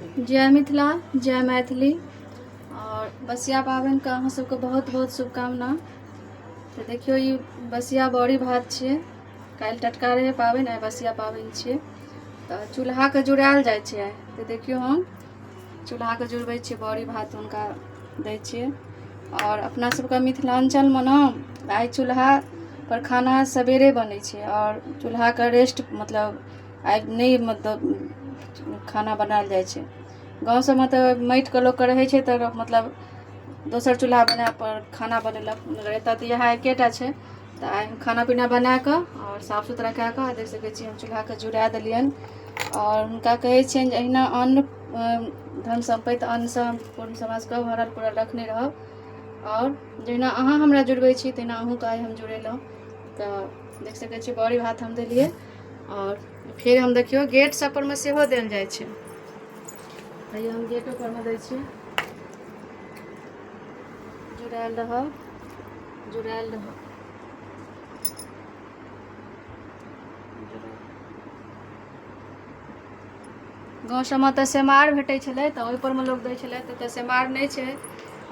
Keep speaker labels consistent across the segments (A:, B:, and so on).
A: जय मिथिला, जय मैथिली। आओर बसिया पाबनिके अहाँ सबके बहुत बहुत शुभकामना। तऽ देखियौ, ई बसिया बड़ी भात छियै। काल्हि टटका रहै पाबनि, आइ बसिया पाबनि छियै। तऽ चूल्हाके जुड़ायल जाइ छै आइ। तऽ देखियौ, हम चूल्हाके जुड़बै छियै, बड़ी भात हुनका दै छियै। आओर अपना सबके मिथिलाञ्चलमे ने आइ चूल्हा पर खाना सवेरे बनै छै आओर चूल्हाके रेस्ट, मतलब आइ नहि मतलब खाना बनायल जाइ छै। गाँव सबमे तऽ माटिके लोकके रहै छै, तऽ मतलब दोसर चूल्हा बना पर खाना बनेलक, मगर एतऽ तऽ इएह एकेटा छै। तऽ आइ हम खाना पीना बनाकऽ आओर साफ सुथरा कए कऽ, देख सकै छी, हम चूल्हाके जुड़ा देलियनि आओर हुनका कहै छियनि जे अहिना अन्न धन सम्पति अन्नसँ हम पूर्ण समाजके भरल पुरल रखने रहब। आओर जहिना अहाँ हमरा जुड़बै छी, तहिना अहूँके आइ हम जुड़ेलहुँ। तऽ देख सकै छी, बड़ी भात हम देलियै। आओर फेर हम देखियौ, गेट सब परमे सेहो देल जाइ छै। हैया हम गेटो परमे दै छियै। जुड़ायल रहब, जुड़ायल रहब। गाँव सबमे तऽ सेमार भेटै छलै, तऽ ओहि परमे लोक दै छलै। तऽ सेमार नहि छै,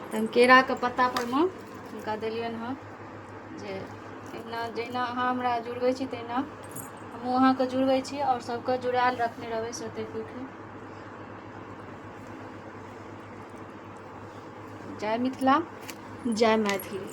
A: तऽ हम केराके पत्ता परमे हुनका देलियनि हँ जे एहिना जहिना अहाँ हमरा जुड़बै छी, तहिना हमहूँ अहाँके जुड़बै छी आओर सबके जुड़ायल रखने रहबै सोते पुखे। जय मिथिला, जय मैथिली।